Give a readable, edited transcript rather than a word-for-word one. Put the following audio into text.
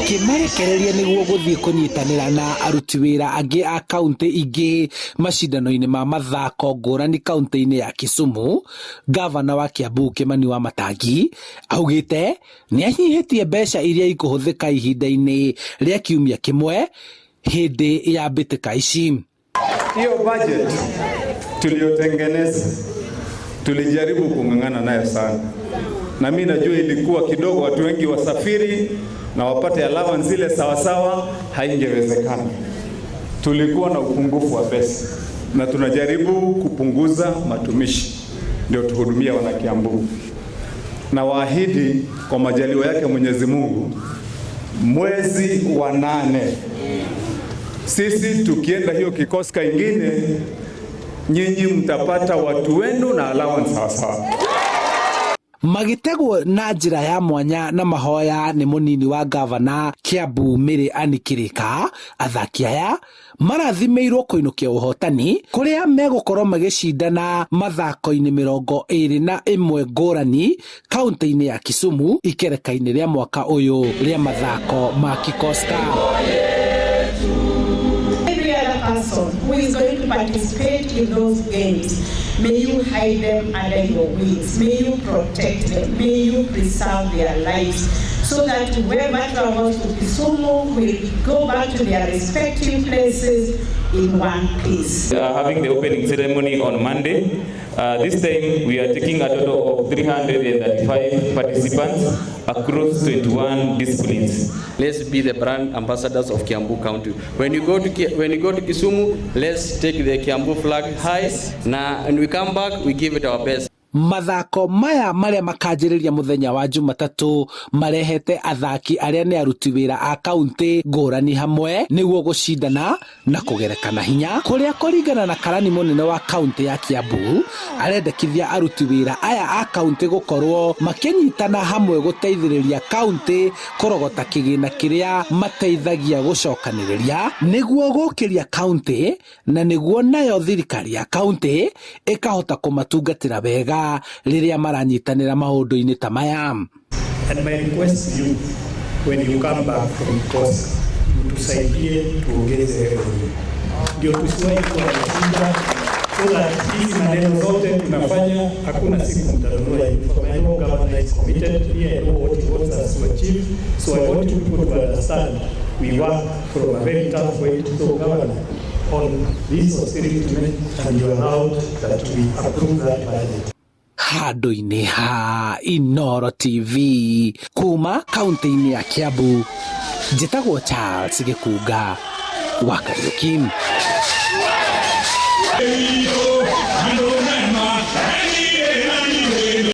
Akĩmarekereria nĩguo gũthiĩ kũnyitanĩra na aruti wĩra angĩ a kauntĩ ingĩ macindano-inĩ ma mathako ngũrani kauntĩ-inĩ ya Kisumu, ngavana wa Kiambu Kimani Wamatangi augĩte nĩ anyihĩtie mbeca iria ikũhũthĩka ihinda-inĩ rĩa kiumia kĩmwe hĩndĩ ya mbĩtĩka ici. Hiyo budget tuliyotengeneza tulijaribu kung'ang'ana nayo sana, na mi najua ilikuwa kidogo, watu wengi wasafiri na wapate allowance zile sawasawa, haingewezekana. Tulikuwa na upungufu wa pesa na tunajaribu kupunguza matumishi ndio tuhudumia wanakiambu, na waahidi kwa majaliwa yake Mwenyezi Mungu, mwezi wa 8 sisi tukienda hiyo kikoska ingine, nyinyi mtapata watu wenu na allowance sawasawa. Magĩtegwo na njĩra ya mwanya na mahoya nĩ mũnini wa ngavana Kiambu Mary Ann Kĩrĩka, athaki aya marathimĩirwo kũinũkia ũhotani kũrĩa megũkorwo magĩcindana mathako-inĩ 21 ngũrani kaunti-inĩ ya Kisumu ikereka-inĩ rĩa mwaka ũyũ rĩa mathako ma Kikoska. Every other person who is going to participate in those games, may you hide them under your wings, may you protect them, may you preserve their lives, so that whoever travels to Kisumu will go back to their respective places in one piece. We are having the opening ceremony on Monday. This time we are taking a total of 335 participants across 21 disciplines. Let's be the brand ambassadors of Kiambu County. When you go to Kisumu, let's take the Kiambu flag high. Na when we come back, we give it our best. Mathako maya marĩa makanjĩrĩria mũthenya wa Jumatatũ marehete athaki arĩa nĩ aruti wĩra a kaunti ngũrani hamwe nĩguo gũcindana na kũgerekana hinya kũrĩa kũringana na karani mũnene wa kaunti ya Kiambu arendekithia aruti wĩra aya a kaunti gũkorwo makĩnyitana hamwe gũteithĩrĩria kaunti kũrogota kĩgĩna kĩrĩa mateithagia gũcokanĩrĩria nĩguo gũkĩria kaunti na nĩguo nayo thirikari ya kaunti ĩkahota kũmatungatĩra wega rĩrĩa maranyitanĩra maũndũ-inĩ ta maya. And my request to you when you come back from course, mtusaidie tuongeze revenue, ndio tusiwahi kuwa na shida, so that hizi maneno zote tunafanya, hakuna siku mtanunua uniform. I know governor is committed here, I know what he wants us to achieve, so I want you people to understand we work from a very tough way. So governor, on this austerity measure, and you allowed that we approve that budget. Handũ-inĩ ha Inooro TV kuma kaunti-inĩ ya Kiambu njĩtagwo Charles Gĩkunga wa Kariuki.